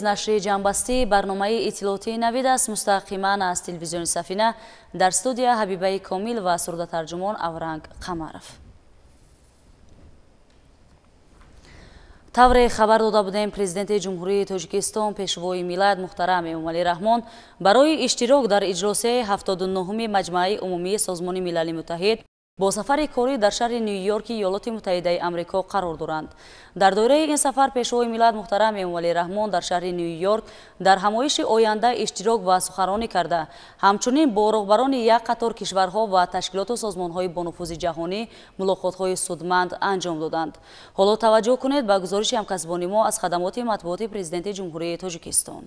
Нашри ҷамъбастии барномаи иттилоотии Навид аст, мустақиман аз телевизиони Сафина. Дар студия Ҳабибаи Комил ва сурдатарҷумон Авранг Қамаров. Тавре хабар дода будем, Президенти Ҷумҳурии Тоҷикистон, Пешвои миллат муҳтарам Эмомалӣ Раҳмон барои иштирок дар иҷлосияи 79-уми Маҷмааи Умумии Созмони Милали Муттаҳид бо сафари корӣ дар шаҳри Ню-Йорки Иёлоти Муттаҳидаи Амрико қарор доранд. Дар доираи ин сафар Пешвои миллат муҳтарам Эмомалӣ Раҳмон дар шаҳри Ню-Йорк дар ҳамоиши оянда иштирок ва суханронӣ карда, ҳамчунин бо роҳбарони як қатор кишварҳо ва ташкилоту созмонҳои бонуфузи ҷаҳонӣ мулоқотҳои судманд анҷом доданд. Ҳоло таваҷҷӯҳ кунед ба гузориши ҳамкасбони мо аз хадамоти матбуоти Президенти Ҷумҳурии Тоҷикистон.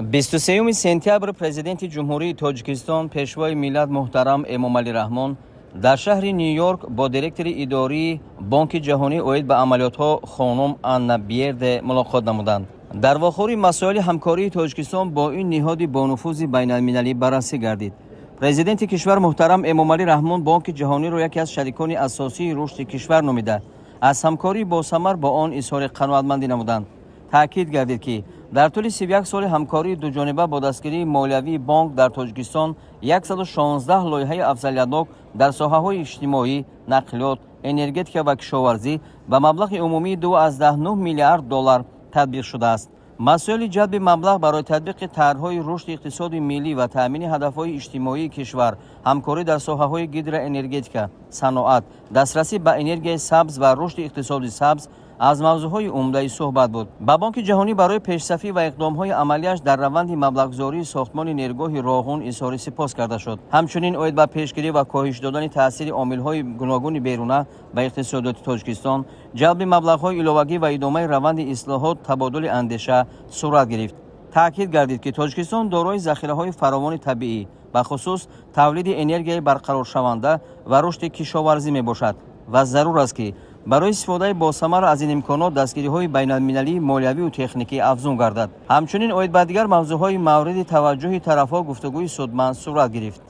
23 сентябр Президенти Ҷумҳурии Тоҷикистон, Пешвои миллат муҳтарам Эмомалӣ Раҳмон дар шаҳри Ню-Йорк бо директори идории Бонки ҷаҳонӣ оид ба амалиётҳо хонум Анна Бьерде мулоқот намуданд. Дар вохӯри масоили ҳамкории Тоҷикистон бо ин ниҳоди бонуфузи байналмилалӣ баррасӣ гардид. Президенти кишвар муҳтарам Эмомалӣ Раҳмон Бонки ҷаҳониро яке аз шарикони асосии рушди кишвар номида, аз ҳамкории босамар бо он изҳори қаноатмандӣ намуданд. Таъкид гардид, ки дар тӯли 31 соли ҳамкории дуҷониба бо дастгирии молиявии бонк дар Тоҷикистон 116 лоиҳаи афзалиятнок дар соҳаҳои иҷтимоӣ, нақлиёт, энергетика ва кишоварзӣ ба маблағи умумии 2,9 миллиард доллар татбиқ шудааст. Масоили ҷалби маблағ барои татбиқи тарҳҳои рушди иқтисоди миллӣ ва таъмини ҳадафҳои иҷтимоии кишвар, ҳамкорӣ дар соҳаҳои гидроэнергетика, саноат, дастрасӣ ба энергияи сабз ва рушди иқтисоди сабз аз мавзӯъҳои умдаи суҳбат буд. Ба Бонки ҷаҳонӣ барои пешсафӣ ва иқдомҳои амалиаш дар раванди маблағгузории сохтмони нерӯгоҳи Роғун изҳори сипос карда шуд. Ҳамчунин оид ба пешгирӣ ва коҳиш додани таъсири омилҳои гуногуни беруна ба иқтисодиёти Тоҷикистон, ҷалби маблағҳои иловагӣ ва идомаи раванди ислоҳот табодули андеша сурат гирифт. Таъкид гардид, ки Тоҷикистон дорои захираҳои фаровони табиӣ, бахусус тавлиди энергияи барқароршаванда ва рушди кишоварзӣ мебошад ва зарур аст, ки барои истифодаи босамар аз ин имконот дастгириҳои байналмилалии молиявию техникӣ афзун гардад. Ҳамчунин оид ба дигар мавзӯъҳои мавриди таваҷҷӯҳи тарафҳо гуфтугӯи судманд сурат гирифт.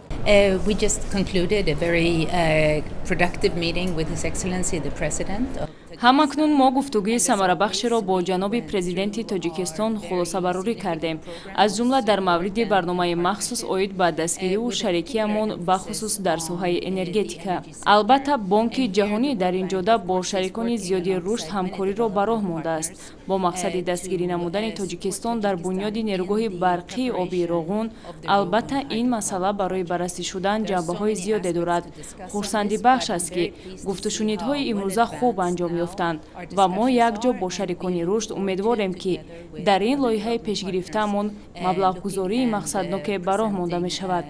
We just concluded a very productive meeting with His Excellency the President. Ҳамакнун мо гуфтугӯи самарабахшеро бо ҷаноби Президенти Тоҷикистон хулосабарорӣ кардем, аз ҷумла дар мавриди барномаи махсус оид ба дастгириву шарикиамон, бахусус дар соҳаи энергетика. Албатта, Бонки ҷаҳонӣ дар ин ҷода бо шарикони зиёди рушд ҳамкориро ба роҳ мондааст бо мақсади дастгирӣ намудани Тоҷикистон дар бунёди нерӯгоҳи барқии обии Роғун. Албатта, ин масъала барои баррасӣ шудан ҷанбаҳои зиёде дорад. Хурсандибахш аст, ки гуфтушунидҳои имрӯза хуб анҷом ёфтанд ва мо якҷо бо шарикони рушд умедворем, ки дар ин лоиҳаи пешгирифтаамон маблағгузории мақсадноке ба роҳ монда мешавад.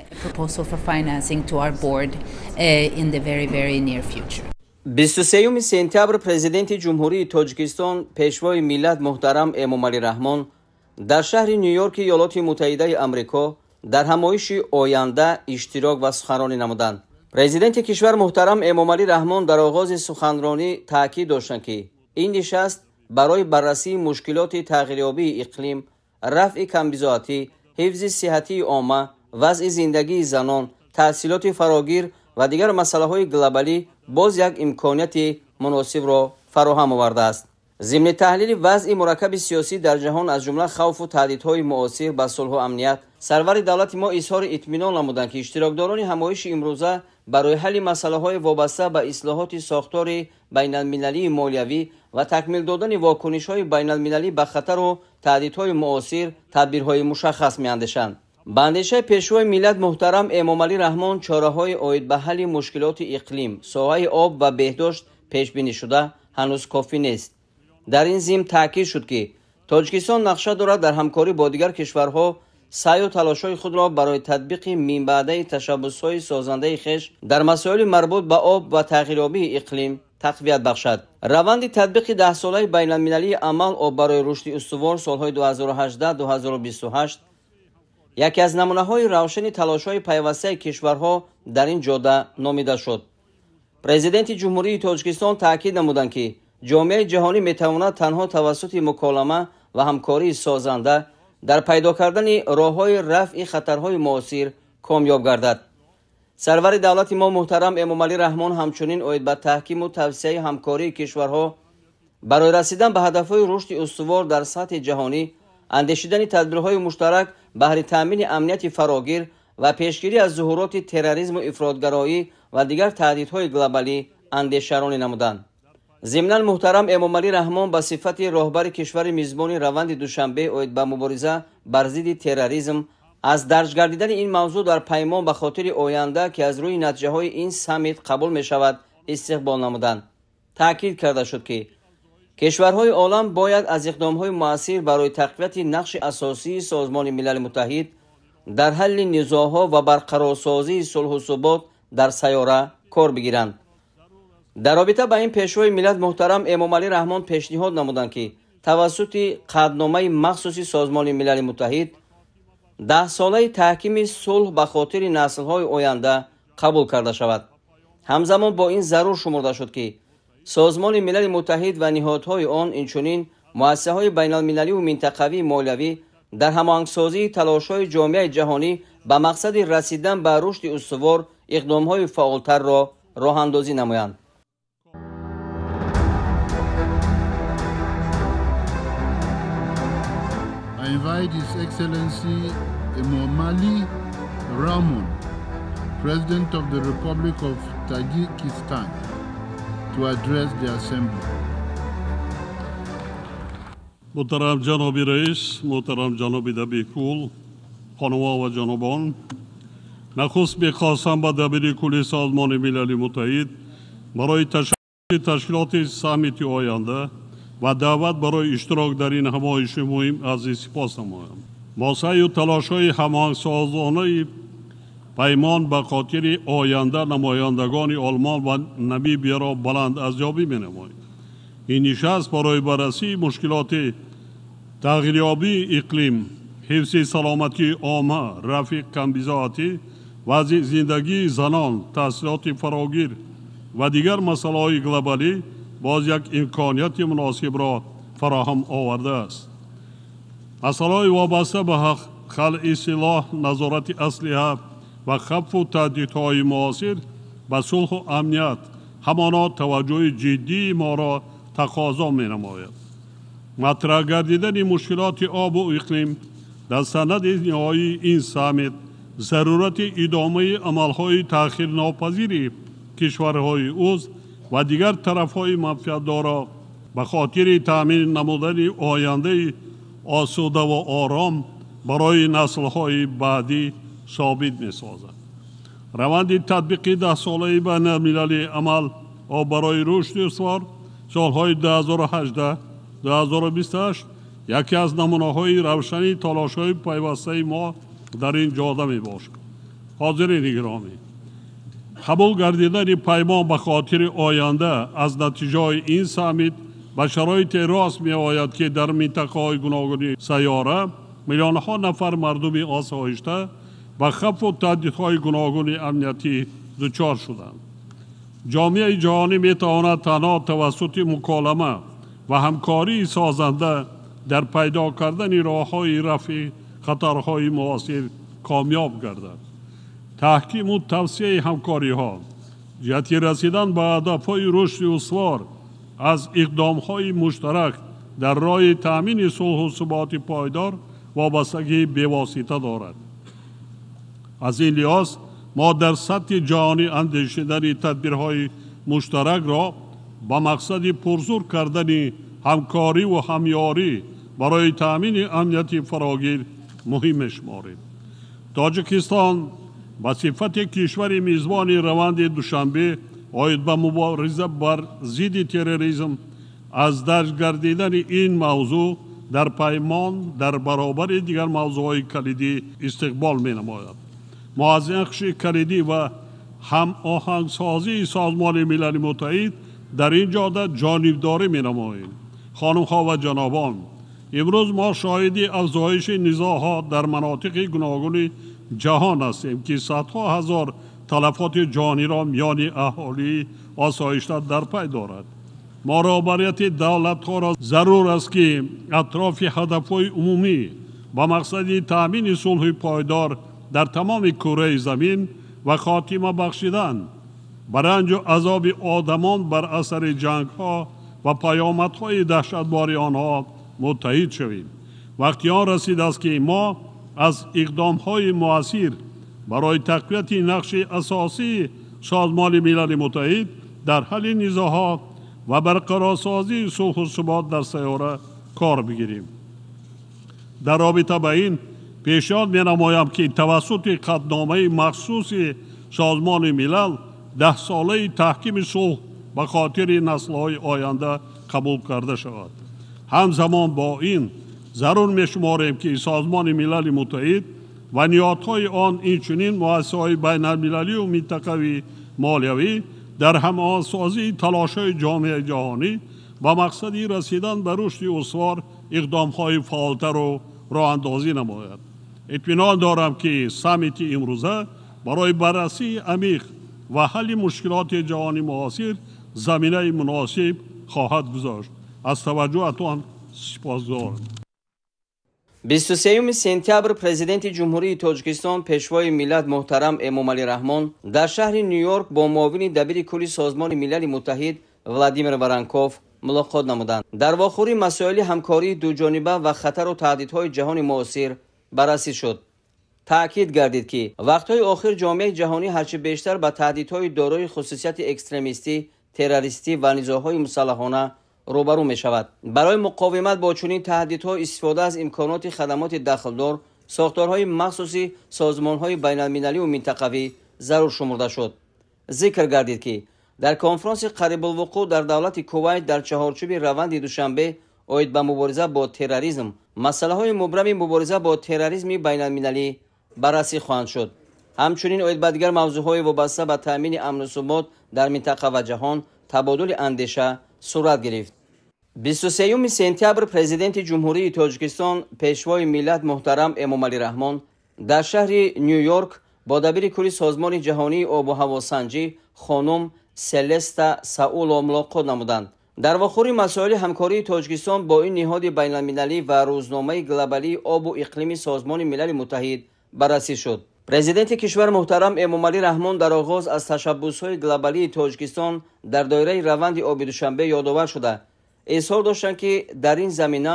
23 сентябр Президенти Ҷумҳурии Тоҷикистон, Пешвои миллат муҳтарам Эмомалӣ Раҳмон дар шаҳри Ню-Йорки Иёлоти Муттаҳидаи Амрико дар ҳамоиши оянда иштирок ва суханронӣ намуданд. Президенти кишвар муҳтарам Эмомалӣ Раҳмон дар оғози суханронӣ таъкид доштанд, ки ин нишаст барои баррасии мушкилоти тағйирёбии иқлим, рафъи камбизоатӣ, ҳифзи сиҳатии омма, вазъи зиндагии занон, таҳсилоти фарогир ва дигар масъалаҳои глобалӣ боз як имконияти муносибро фароҳам овардааст. Зимни таҳлили вазъи мураккаби сиёсӣ дар ҷаҳон, аз ҷумла хавфу таҳдидҳои муосир ба сулҳу амният, сарвари давлати мо изҳори итминон намуданд, ки иштирокдорони ҳамоиши имрӯза барои ҳалли масъалаҳои вобаста ба ислоҳоти сохтори байналмилалии молиявӣ ва такмил додани вокунишҳои байналмилалӣ ба хатару таҳдидҳои муосир тадбирҳои мушаххас меандешанд. Ба андешаи Пешвои миллат муҳтарам Эмомалӣ Раҳмон, чораҳои оид ба ҳалли мушкилоти иқлим, соҳаи об ва беҳдошт пешбинӣ шуда ҳанӯз кофӣ нест. Дар ин зимн таъкид шуд, ки Тоҷикистон нақша дорад дар ҳамкорӣ бо дигар кишварҳо саъю талошҳои худро барои татбиқи минбаъдаи ташаббусҳои созандаи хеш дар масоили марбут ба об ва тағйирёбии иқлим тақвият бахшад. Раванди татбиқи даҳсолаи байналмилалии амал «Об барои рушди устувор» солҳои 2018-2028 яке аз намунаҳои равшани талошҳои пайвастаи кишварҳо дар ин ҷода номида шуд. Президенти Ҷумҳурии Тоҷикистон таъкид намуданд, ки ҷомеаи ҷаҳонӣ метавонад танҳо тавассути муколама ва ҳамкории созанда дар пайдо кардани роҳҳои рафъи хатарҳои муосир комёб гардад. Сарвари давлати мо муҳтарам Эмомалӣ Раҳмон ҳамчунин оид ба таҳкиму тавсияи ҳамкории кишварҳо Барои расидан ба ҳадафҳои рушди устувор дар сатҳи ҷаҳонӣ, андешидани тадбирҳои муштарак баҳри таъмини амнияти фарогир ва пешгирӣ аз зуҳуроти терроризму ифротгароӣ ва дигар таҳдидҳои глобалӣ андешаронӣ намуданд. Зимнан муҳтарам Эмомалӣ Раҳмон ба сифати роҳбари кишвари мизбони раванди Душанбе оид ба мубориза бар зидди терроризм аз дарҷ гардидани ин мавзӯъ дар паймон ба хотири оянда, ки аз рӯи натиҷаҳои ин саммит қабул мешавад, истиқбол намуданд. Таъкид карда шуд, ки кишварҳои олам бояд аз иқдомҳои муассир барои тақвияти нақши асосии Созмони Милали Муттаҳид дар ҳалли низоъҳо ва барқарорсозии сулҳу субот дар сайёра кор бигиранд. Дар робита ба ин Пешвои миллат муҳтарам Эмомалӣ Раҳмон пешниҳод намуданд, ки тавассути қатъномаи махсуси Созмони Милали Муттаҳид 10-солаи таҳкими сулҳ ба хотири наслҳои оянда қабул карда шавад. Ҳамзамон бо ин зарур шумурда шуд, ки Созмони Милали Муттаҳид ва ниҳодҳои он, инчунин муассисаҳои байналмилаливу минтақавии молиявӣ дар ҳамоҳангсозии талошҳои ҷомеаи ҷаҳонӣ ба мақсади расидан ба рушди устувор иқдомҳои фаъолтарро роҳандозӣ намоянд. I invite His Excellency Emomali Rahmon, President of the Republic of Tajikistan, to address the Assembly. Муҳтарам ҷаноби раис, муҳтарам ҷаноби дабиркул, хонумҳо ва ҷанобон, нахуст мехостам ба дабири кулли Созмони Милали Муттаҳид барои ташкилоти саммити оянда ва даъват барои иштирок дар ин ҳамоиши муҳим азиз сипос намоям. Бо саъю талошҳои ҳамоҳангсозонаи паймон ба хотири оянда намояндагони Олмон ва Намибияро баланд арзёбӣ менамоем. Ин нишаст барои баррасии мушкилоти тағйирёбии иқлим, ҳифзи саломатии омма, рафъи камбизоатӣ, вазъи зиндагии занон, таҳсилоти фарогир ва дигар масъалаҳои глобалӣ боз як имконияти муносибро фароҳам овардааст. Масъалаҳои вобаста ба халъи силоҳ, назорати аслиҳа ва хавфу таҳдидҳои муосир ба сулҳу амният ҳамоно таваҷҷӯҳи ҷиддии моро тақозо менамояд. Матраҳ гардидани мушкилоти обу иқлим дар санади ниҳоии ин саммит зарурати идомаи амалҳои таъхирнопазири кишварҳои узв ва дигар тарафҳои манфиатдорро ба хотири таъмин намудани ояндаи осуда ва ором барои наслҳои баъдӣ собит месозад. Раванди татбиқи 10-солаи байналмилалии амал об барои рушди устувор солҳои 2018-2028 яке аз намунаҳои равшани талошҳои пайвастаи мо дар ин ҷода мебошад. Ҳозирини гиромӣ, қабул гардидани паймон ба хотири оянда аз натиҷаҳои ин саммит ба шароите рост меояд, ки дар минтақаҳои гуногуни сайёра миллионҳо нафар мардуми осоишта ба хавфу таҳдидҳои гуногуни амниятӣ дучор шуданд. Ҷомеаи ҷаҳонӣ метавонад танҳо тавассути муколама ва ҳамкории созанда дар пайдо кардани роҳҳои рафъи хатарҳои муосир комёб гардад. Таҳкиму тавсияи ҳамкориҳо ҷиҳати расидан ба ҳадафҳои рушди устувор аз иқдомҳои муштарак дар роҳи таъмини сулҳу суботи пойдор вобастагии бевосита дорад. Аз ин лиҳоз мо дар сатҳи ҷаҳонӣ андешидани тадбирҳои муштаракро ба мақсади пурзур кардани ҳамкориву ҳамёрӣ барои таъмини амнияти фарогир муҳим мешуморем. Тоҷикистон ба сифати кишвари мизбони раванди Душанбе оид ба мубориза бар зидди терроризм аз дарҷ гардидани ин мавзӯъ дар паймон дар баробари дигар мавзӯъҳои калидӣ истиқбол менамояд. Мо аз нақши калидӣ ва ҳамоҳангсозии Созмони Милали Муттаҳид дар ин ҷода ҷонибдорӣ менамоем. Хонумҳо ва ҷанобон, имрӯз мо шоҳиди афзоиши низоъҳо дар манотиқи гуногуни ҷаҳон ҳастем, ки садҳо ҳазор талафоти ҷониро миёни аҳолии осоишта дар пай дорад. Мо роҳбарияти давлатҳоро зарур аст, ки атрофи ҳадафҳои умумӣ ба мақсади таъмини сулҳи пойдор дар тамоми кураи замин ва хотима бахшидан ба ранҷу азоби одамон бар асари ҷангҳо ва ва паёмадҳои даҳшатбори онҳо муттаҳид шавем. Вақти он расидааст, ки мо аз иқдомҳои муассир барои тақвияти нақши асосии Созмони Милали Муттаҳид дар ҳалли низоъҳо ва барқарорсозии сулҳу субот дар сайёра кор бигирем. Дар робита ба ин пешниҳод менамоям, ки тавассути қатъномаи махсуси Созмони Милал 10-солаи таҳкими сулҳ ба хотири наслҳои оянда қабул карда шавад. Ҳамзамон бо ин зарур мешуморем, ки Созмони Милали Муттаҳид ва ниҳодҳои он, инчунин муассисаҳои байналмилалию минтақавии молиявӣ дар ҳамоҳангсозии талошҳои ҷомеаи ҷаҳонӣ ба мақсади расидан ба рушди устувор иқдомҳои фаъолтарро роҳандозӣ намояд. Итминон дорам, ки саммити имрӯза барои баррасии амиқ ва ҳалли мушкилоти ҷаҳони муосир заминаи муносиб хоҳад гузошт. Аз таваҷҷӯҳатон сипосгузорам. 23 сентябр Президенти Ҷумҳурии Тоҷикистон, Пешвои миллат муҳтарам Эмомалӣ Раҳмон дар шаҳри Ню-Йорк бо муовини дабири кулли Созмони Милали Муттаҳид Владимир Воронков мулоқот намуданд. Дар вохӯрӣ масоили ҳамкории дуҷониба ва хатару таҳдидҳои ҷаҳони муосир баррасӣ шуд. Таъкид гардид, ки вақтҳои охир ҷомеаи ҷаҳонӣ ҳарчи бештар ба таҳдидҳои дорои хусусияти экстремистӣ, террористӣ ва низоъҳои мусаллаҳона рӯбарӯ мешавад. Барои муқовимат бо чунин таҳдидҳо истифода аз имконоти хадамоти дахлдор, сохторҳои махсуси созмонҳои байналмилалию минтақавӣ зарур шумурда шуд. Зикр гардид, ки дар конфронси қарибулвуқӯъ дар давлати Кувайт дар чаҳорчӯби раванди Душанбе оид ба мубориза бо терроризм масъалаҳои мубрами мубориза бо терроризми байналмилалӣ баррасӣ хоҳанд шуд. Ҳамчунин оид ба дигар мавзӯъҳои вобаста ба таъмини амну субот дар минтақа ва ҷаҳон табодули андеша сурат гирифт. 23 сентябр Президенти Ҷумҳурии Тоҷикистон, Пешвои миллат муҳтарам Эмомалӣ Раҳмон дар шаҳри Ню-Йорк бо дабири кулли Созмони ҷаҳонии обу ҳавосанҷӣ хонум Селеста Сауло мулоқот намуданд. Дар вохӯрӣ масоили ҳамкории Тоҷикистон бо ин ниҳоди байналмилалӣ ва рӯзномаи глобалии обу иқлими Созмони Милали Муттаҳид баррасӣ шуд. Президенти кишвар муҳтарам Эмомалӣ Раҳмон дар оғоз аз ташаббусҳои глобалии Тоҷикистон дар доираи раванди оби Душанбе ёдовар шуда, изҳор доштанд, ки дар ин замина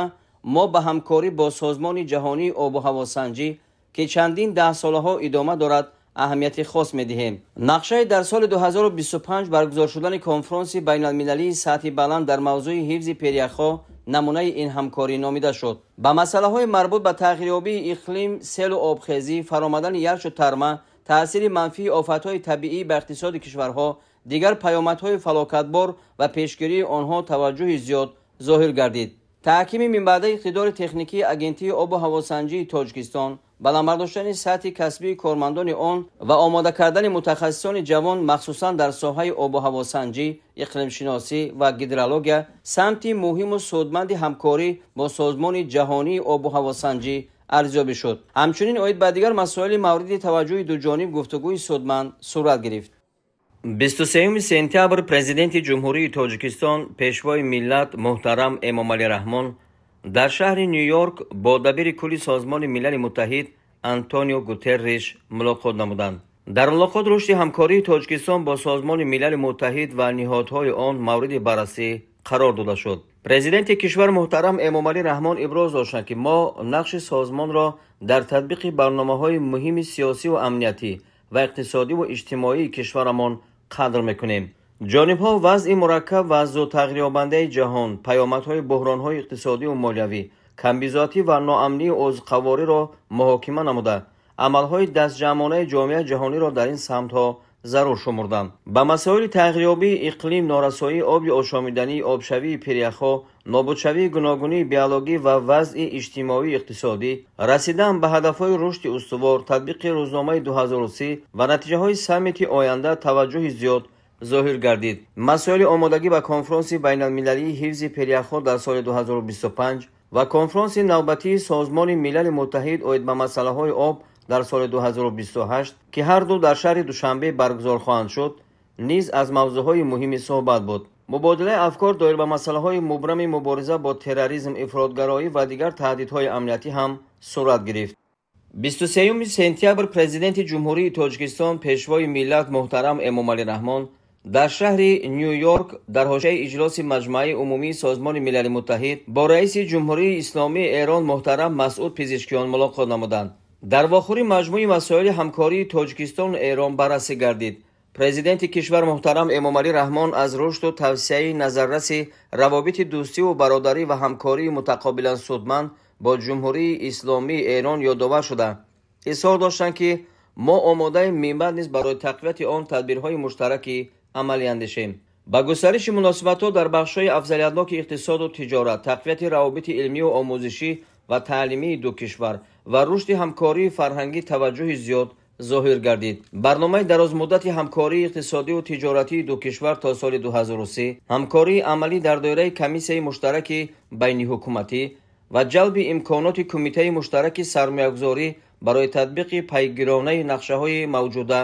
мо ба ҳамкорӣ бо Созмони ҷаҳонии обу ҳавосанҷӣ, ки чандин даҳсолаҳо идома дорад, аҳамияти хос медиҳем. Нақшаи дар соли 2025 баргузор шудани конфронси байналмилалии сатҳи баланд дар мавзӯи ҳифзи перияхҳо намунаи ин ҳамкорӣ номида шуд. Ба масъалаҳои марбут ба тағйирёбии иқлим, селу обхезӣ, фаромадани ярчу тарма, таъсири манфии офатҳои табиӣ ба иқтисоди кишварҳо, дигар паёмадҳои фалокатбор ва пешгирии онҳо таваҷҷӯҳи зиёд зоҳир гардид. Таҳкими минбаъдаи иқтидори техникии Агентии обу ҳавосанҷии Тоҷикистон, баланд бардоштани сатҳи касбии кормандони он ва омода кардани мутахассисони ҷавон, махсусан дар соҳаи обу ҳавосанҷӣ, иқлимшиносӣ ва гидрология, самти муҳиму судманди ҳамкорӣ бо Созмони ҷаҳонии обу ҳавосанҷӣ арзёбӣ шуд. Ҳамчунин оид ба дигар масоили мавриди таваҷҷӯҳи дуҷониб гуфтугӯи судманд сурат гирифт. 23 сентябр Президенти Ҷумҳурии Тоҷикистон, Пешвои миллат муҳтарам Эмомалӣ Раҳмон дар шаҳри Ню-Йорк бо дабири кулли Созмони Милали Муттаҳид Антонио Гутерриш мулоқот намуданд. Дар мулоқот рушди ҳамкории Тоҷикистон бо Созмони Милали Муттаҳид ва ниҳодҳои он мавриди баррасӣ қарор дода шуд. Президенти кишвар муҳтарам Эмомалӣ Раҳмон иброз доштанд, ки мо нақши созмонро дар татбиқи барномаҳои муҳими сиёсиву амниятӣ ва иқтисодиву иҷтимоии кишварамон қадр мекунем. Ҷонибҳо вазъи мураккаб ва зудтағйирёбандаи ҷаҳон, паёмадҳои буҳронҳои иқтисодиву молиявӣ, камбизоатӣ ва ноамнии озуқавориро муҳокима намуда, амалҳои дастҷамъонаи ҷомеаи ҷаҳониро дар ин самтҳо зарур шумурданд. Ба масоили тағйирёбии иқлим, норасоии оби ошомиданӣ, обшавии пиряхҳо, нобудшавии гуногунии биологӣ ва вазъи иҷтимоию иқтисодӣ, расидан ба ҳадафҳои рушди устувор, татбиқи рӯзномаи 2030 ва натиҷаҳои саммити оянда таваҷҷӯҳи зиёд зоҳир гардид. Масоили омодагӣ ба конфронси байналмилалии ҳифзи пиряхҳо дар соли 2025 ва конфронси навбатии Созмони Милали Муттаҳид оид ба масъалаҳои об дар соли 2028, ки ҳар ду дар шаҳри Душанбе баргузор хоҳанд шуд, низ аз мавзӯъҳои муҳими суҳбат буд. Мубодилаи афкор доир ба масъалаҳои мубрами мубориза бо терроризм, ифротгароӣ ва дигар таҳдидҳои амниятӣ ҳам сурат гирифт. 23 сентябр Президенти Ҷумҳурии Тоҷикистон, Пешвои миллат муҳтарам Эмомалӣ Раҳмон Дар шаҳри Ню-Йорк дар ҳошияи иҷлоси Маҷмааи умумии Созмони Милали Муттаҳид бо раиси Ҷумҳурии Исломии Эрон муҳтарам Масъуд Пизишкиён мулоқот намуданд. Дар вохӯрӣ маҷмӯи масоили ҳамкории Тоҷикистону Эрон баррасӣ гардид. Президенти кишвар муҳтарам Эмомалӣ Раҳмон аз рушду тавсеаи назарраси равобити дӯстиву бародарӣ ва ҳамкории мутақобилан судманд бо Ҷумҳурии Исломии Эрон ёдовар шуда, изҳор доштанд, ки мо омодаем минбаъд низ барои тақвияти он тадбирҳои муштараки амалӣ андешем. Ба густариши муносибатҳо дар бахшҳои афзалиятноки иқтисоду тиҷорат, тақвияти равобити илмию омӯзишӣ ва таълимии ду кишвар ва рушди ҳамкории фарҳангӣ таваҷҷӯҳи зиёд зоҳир гардид. Барномаи дарозмуддати ҳамкории иқтисодиву тиҷоратии ду кишвар то соли 2030, ҳамкории амалӣ дар доираи комиссияи муштараки байниҳукуматӣ ва ҷалби имконоти кумитаи муштараки сармоягузорӣ барои татбиқи пайгиронаи нақшаҳои мавҷуда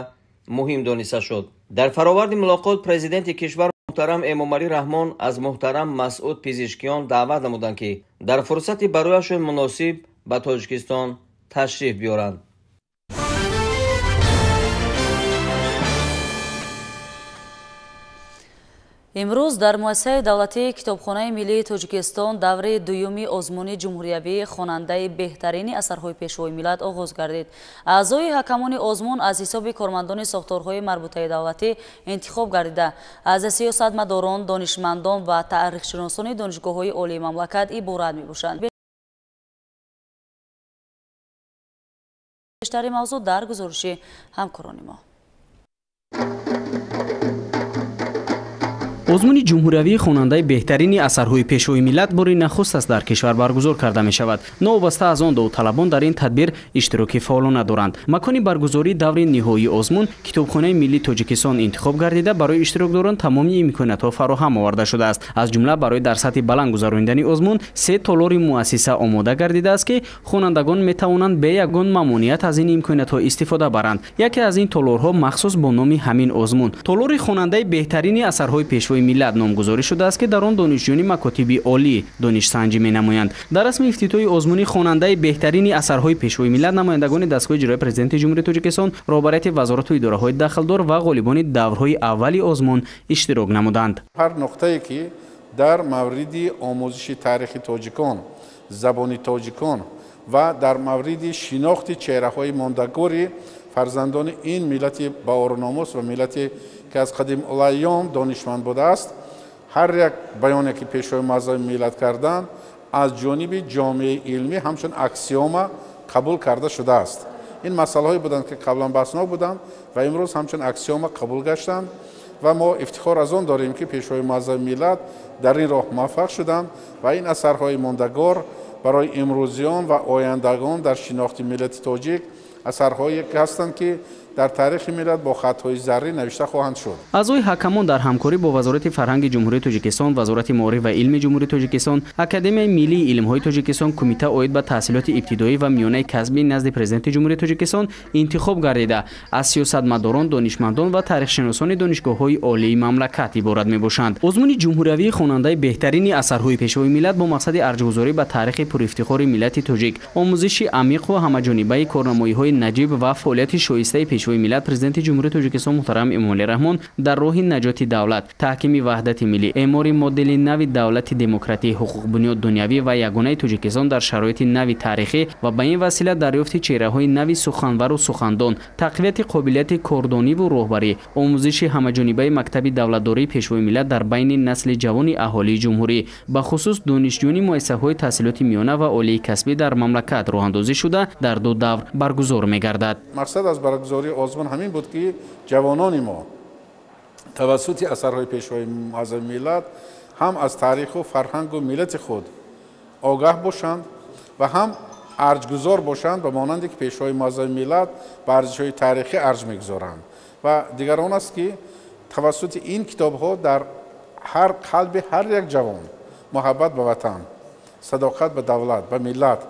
муҳим дониста шуд. Дар фароварди мулоқот президенти кишвар муҳтарам Эмомалӣ Раҳмон аз муҳтарам Масъуд Пизишкиён даъват намуданд, ки дар фурсати барояшон муносиб ба Тоҷикистон ташриф биёранд. Имрӯз дар муассисаи давлатии Китобхонаи миллии Тоҷикистон даври дуюми озмуни ҷумҳуриявии хонандаи беҳтарини асарҳои Пешвои миллат оғоз гардид. Аъзои ҳакамони озмун аз ҳисоби кормандони сохторҳои марбутаи давлатӣ интихоб гардида, аз сиёсатмадорон, донишмандон ва таърихшиносони донишгоҳҳои олии мамлакат иборат мебошанд. Бештари мавзӯъ дар гузориши ҳамкорони мо. Озмуни ҷумҳуриявии хонандаи беҳтарини асарҳои Пешвои миллат бори нахуст аст дар кишвар баргузор карда мешавад. Новобаста аз он довталабон дар ин тадбир иштироки фаъолона доранд. Макони баргузории даври ниҳоии озмун Китобхонаи миллии Тоҷикистон интихоб гардида, барои иштирокдорон тамоми имкониятҳо фароҳам оварда шудааст. Аз ҷумла барои дар сатҳи баланд гузаронидани озмун се толори муассиса омода гардидааст, ки хонандагон метавонанд бе ягон мамоният аз ин имкониятҳо истифода баранд. Яке аз ин толорҳо махсус бо номи ҳамин озмун толори хонандаи беҳтарини асарҳои Пешвои миллат номгузорӣ шудааст, ки дар он донишҷӯёни макотиби олӣ донишсанҷӣ менамоянд. Дар расми ифтитоҳи озмуни хонандаи беҳтарини асарҳои Пешвои миллат намояндагони дастгоҳи иҷроияи Президенти Ҷумҳурии Тоҷикистон, роҳбарияти вазорату идораҳои дахлдор ва ғолибони даврҳои аввали озмун иштирок намуданд. Ҳар нуқтае ки дар мавриди омӯзиши таърихи тоҷикон, забони тоҷикон ва дар мавриди шинохти чеҳраҳои мондагори фарзандони ин миллати баоруномус ва миллате ки аз қадимулайём донишманд будааст, ҳар як баёне ки Пешвои муаззами миллат карданд аз ҷониби ҷомеаи илмӣ ҳамчун аксиома қабул карда шудааст. Ин масъалаҳое буданд, ки қаблан баҳснок буданд ва имрӯз ҳамчун аксиома қабул гаштанд ва мо ифтихор аз он дорем, ки Пешвои муаззами миллат дар ин роҳ муваффақ шуданд ва ин асарҳои мондагор барои имрӯзиён ва ояндагон дар шинохти миллати тоҷик асарҳое ҳастанд, ки дар таърихи миллат бо хатҳои заррӣ навишта хоҳанд шуд. Аъзои ҳакамон дар ҳамкорӣ бо Вазорати фарҳанги Ҷумҳурии Тоҷикистон, Вазорати маориф ва илми Ҷумҳурии Тоҷикистон, Академияи миллии илмҳои Тоҷикистон, Кумита оид ба таҳсилоти ибтидоӣ ва миёнаи касбӣ назди Президенти Ҷумҳурии Тоҷикистон интихоб гардида, аз сиёсатмадорон, донишмандон ва таърихшиносони донишгоҳҳои олии мамлакат иборат мебошанд. Озмуни ҷумҳуриявии хонандаи беҳтарини асарҳои Пешвои миллат бо мақсади арҷгузорӣ ба таърихи пурэфтихори миллати тоҷик, омӯзиши амиқу ҳамаҷонибаи корнамоиҳои наҷиб ва фаъолияти шоистаи Пешвои миллат Президенти Ҷумҳурии Тоҷикистон муҳтарам Эмомалӣ Раҳмон дар роҳи наҷоти давлат, таҳкими ваҳдати миллӣ, эъмори модели нави давлати демократӣ, ҳуқуқбунёд дунявӣ ва ягонаи Тоҷикистон дар шароити нави таърихӣ ва ба ин васила дарёфти чеҳраҳои нави суханвару сухандон, тақвияти қобилияти кордониву роҳбарӣ, омӯзиши ҳамаҷонибаи мактаби давлатдории Пешвои миллат дар байни насли ҷавони аҳолии ҷумҳурӣ, бахусус донишҷӯёни муассисаҳои таҳсилоти миёна ва олии касбӣ дар мамлакат роҳандозӣ шуда, дар ду давр баргузор мегардад. Мақсад аз баргузории озмун ҳамин буд, ки ҷавонони мо тавассути асарҳои Пешвои муаззами миллат ҳам аз таъриху фарҳангу миллати худ огаҳ бошанд ва ҳам арҷгузор бошанд, ба монанде ки Пешвои муаззами миллат ба арзишҳои таърихӣ арҷ мегузоранд. Ва дигар он аст, ки тавассути ин китобҳо дар ҳар қалби ҳар як ҷавон муҳаббат ба ватан, садоқат ба давлат, ба миллат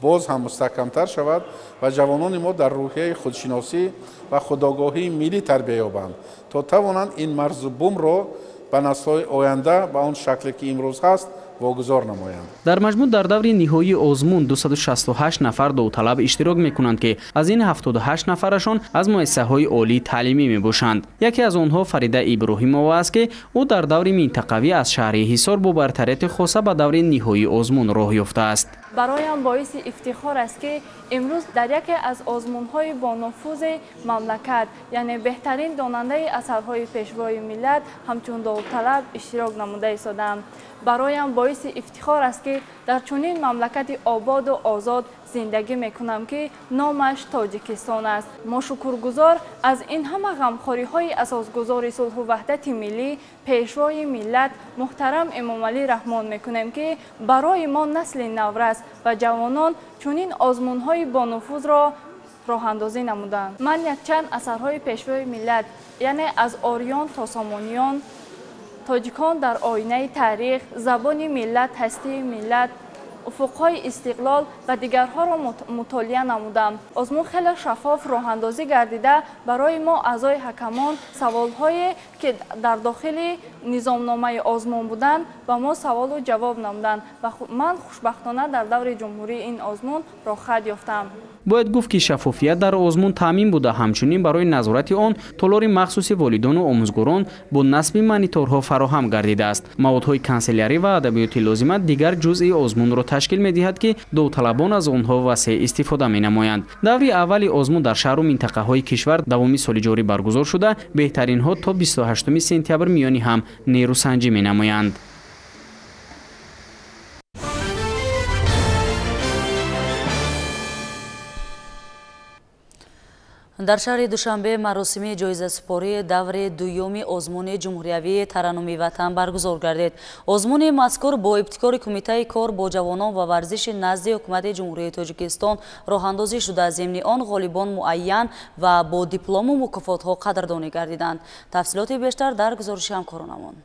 боз ҳам мустаҳкамтар шавад ва ҷавонони мо дар рӯҳияи худшиносӣ ва худогоҳии миллӣ тарбия ёбанд, то тавонанд ин марзу бумро ба наслҳои оянда ба он шакле ки имрӯз ҳаст вогузор намоянд. Дар маҷмӯъ дар даври ниҳоии озмун 268 нафар довталаб иштирок мекунанд, ки аз ин 78 нафарашон аз муассисаҳои олии таълимӣ мебошанд. Яке аз онҳо Фарида Иброҳимова аст, ки ӯ дар даври минтақавӣ аз шаҳри Ҳисор бо бартарияти хоса ба даври ниҳоии озмун роҳ ёфтааст. Бароям боиси ифтихор аст, ки имрӯз дар яке аз озмунҳои бонуфузи мамлакат, яъне беҳтарин донандаи асарҳои пешвои миллат ҳамчун довталаб иштирок намуда истодаам. Бароям боиси ифтихор аст, ки дар чунин мамлакати ободу озод зиндагӣ мекунам, ки номаш Тоҷикистон аст. Мо шукргузор аз ин ҳама ғамхориҳои асосгузори сулҳу ваҳдати миллӣ, пешвои миллат муҳтарам Эмомалӣ Раҳмон мекунем, ки барои мо насли наврас ва ҷавонон чунин озмунҳои бонуфузро роҳандозӣ намуданд. Ман якчанд асарҳои пешвои миллат, яъне аз ориён то сомониён, тоҷикон дар оинаи таърих, забони миллат, ҳастии миллат, уфуқҳои истиқлол ва дигарҳоро мутолиа намудам. Озмун хеле шаффоф роҳандозӣ гардида, барои мо аъзои ҳакамон саволҳое, ки дар дохили низомномаи озмун буданд, ба мо саволу ҷавоб намуданд ва ман хушбахтона дар даври ҷумҳурии ин озмун роҳхат ёфтам. Бояд гуфт, ки шаффофият дар озмун таъмин буда, ҳамчунин барои назорати он толори махсуси волидону омӯзгорон бо насби мониторҳо фароҳам гардидааст. Маводҳои канселярӣ ва адабиёти лозима дигар ҷузъи озмунро ташкил медиҳад, ки довталабон аз онҳо васеъ истифода менамоянд. Даври аввали озмун дар шаҳру минтақаҳои кишвар давоми соли ҷорӣ баргузор шуда, беҳтаринҳо то 28 сентябр миёни ҳам нерӯсанҷӣ менамоянд. Дар шаҳри Душанбе маросими ҷоизасупории даври дуюми озмуни ҷумҳуриявии тараннуми ватан баргузор гардид. Озмуни мазкур бо ибтикори Кумитаи кор бо ҷавонон ва варзиши назди Ҳукумати Ҷумҳурии Тоҷикистон роҳандозӣ шуда, зимни он ғолибон муайян ва бо диплому мукофотҳо қадрдонӣ гардиданд. Тафсилоти бештар дар гузориши ҳамкоронамон.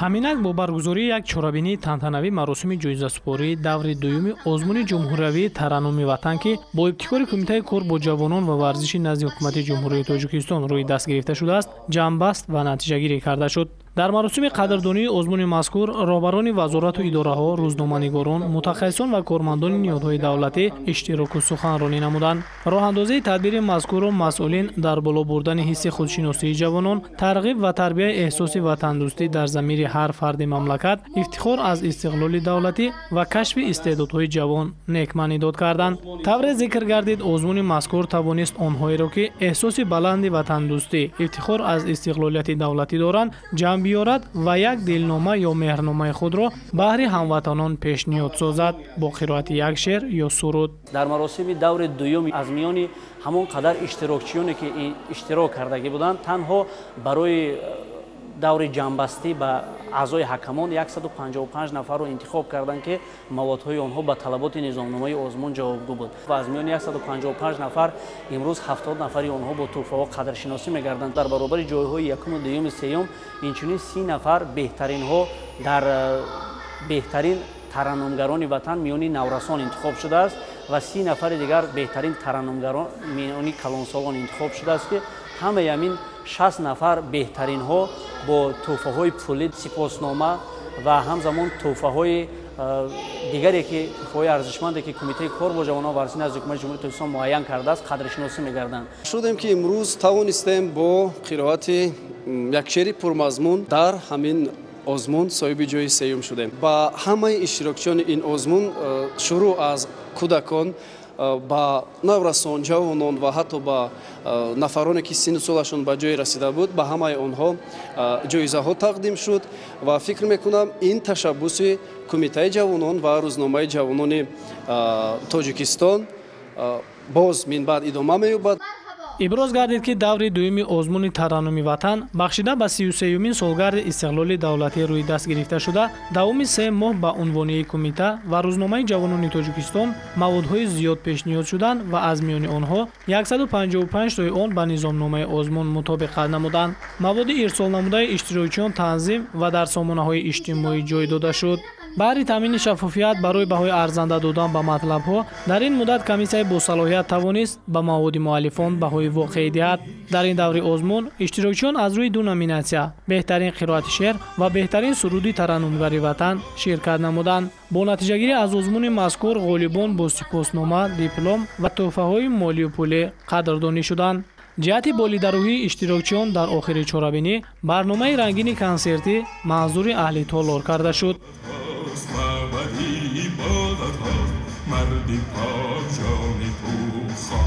Ҳаминак бо баргузории як чорабинии тантанавӣ маросими ҷоизасупории даври дуюми озмуни ҷумҳуриявии тараннуми ватан, ки бо ибтикори Кумитаи кор бо ҷавонон ва варзиши назди Ҳукумати Ҷумҳурии Тоҷикистон рӯи даст гирифта шудааст, ҷамъбаст ва натиҷагирӣ карда шуд. Дар маросими қадрдонии озмуни мазкур роҳбарони вазорату идораҳо, рӯзноманигорон, мутахассисон ва кормандони ниҳодҳои давлатӣ иштироку суханронӣ намуданд. Роҳандозии тадбири мазкурро масъулин дар боло бурдани ҳисси худшиносии ҷавонон, тарғиб ва тарбияи эҳсоси ватандӯстӣ дар замири ҳар фарди мамлакат, ифтихор аз истиқлоли давлатӣ ва кашфи истеъдодҳои ҷавон некманидод карданд. Тавре зикр гардид, озмуни мазкур тавонист онҳоеро, ки эҳсоси баланди ватандӯстӣ, ифтихор аз истиқлолияти давлатӣ доранд, ҷамъ биёрад ва як дилнома ё меҳрномаи худро баҳри ҳамватанон пешниҳод созад бо қироати як шеър ё суруд. Дар маросими даври дуюм аз миёни ҳамон қадар иштирокчиёне, ки иштирок кардагӣ буданд, танҳо барои даври ҷамъбастӣ ба аъзои ҳакамон 155 нафарро интихоб карданд, ки маводҳои онҳо ба талаботи низомномаи озмун ҷавобгӯ буд ва аз миёни 155 нафар имрӯз 70 нафари онҳо бо тӯҳфаҳо қадршиносӣ мегарданд. Дар баробари ҷойҳои якуму дуюму сеюм инчунин 30 нафар беҳтаринҳо дар беҳтарин тараннумгарони ватан миёни наврасон интихоб шудааст ва 30 нафари дигар беҳтарин тараннумгарон миёни калонсолон интихоб шудааст, ки ҳамаи ҳамин 60 нафар беҳтаринҳо бо тӯҳфаҳои пулӣ, сипоснома ва ҳамзамон тӯҳфаҳои дигаре, ки тӯҳфаҳои арзишманде, ки Кумитаи кор бо ҷавонон ва варзиш назди Ҳукумати Ҷумҳурии Тоҷикистон муайян кардааст, қадршиносӣ мегарданд. Шудем, ки имрӯз тавонистем бо қироати як шеъри пурмазмун дар ҳамин озмун соҳиби ҷои сеюм шудем. Ба ҳамаи иштирокчиёни ин озмун, шурӯъ аз кӯдакон ба наврасон, ҷавонон ва ҳатто ба нафароне, ки синну солашон ба ҷое расида буд, ба ҳамаи онҳо ҷоизаҳо тақдим шуд ва фикр мекунам, ин ташаббуси Кумитаи ҷавонон ва рӯзномаи ҷавонони Тоҷикистон боз минбаъд идома меёбад. Иброз гардид, ки даври дуюми озмуни тараннуми ватан бахшида ба 33-юмин солгарди истиқлоли давлатӣ рӯи даст гирифта шуда, давоми 3 моҳ ба унвонии кумита ва рӯзномаи ҷавонони Тоҷикистон маводҳои зиёд пешниҳод шуданд ва аз миёни онҳо 155 тои он ба низомномаи озмун мутобиқат намуданд. Маводи ирсолнамудаи иштирокчиён танзим ва дар сомонаҳои иҷтимоӣ ҷой дода шуд. Баҳри таъмини шаффофият барои баҳои арзанда додан ба матлабҳо дар ин муддат комиссияи босалоҳият тавонист ба маводи муаллифон баҳои воқеӣ диҳад. Дар ин даври озмун иштирокчиён аз рӯи ду номинатсия беҳтарин қироати шеър ва беҳтарин суруди тараннумгари ватан ширкат намуданд. Бо натиҷагирӣ аз озмуни мазкур ғолибон бо сипоснома, диплом ва тӯҳфаҳои молию пулӣ қадрдонӣ шуданд. Ҷиҳати болидарӯҳии иштирокчиён дар охири чорабинӣ барномаи рангини консертӣ манзури аҳли толор карда шуд. Марди пок ҷони ту.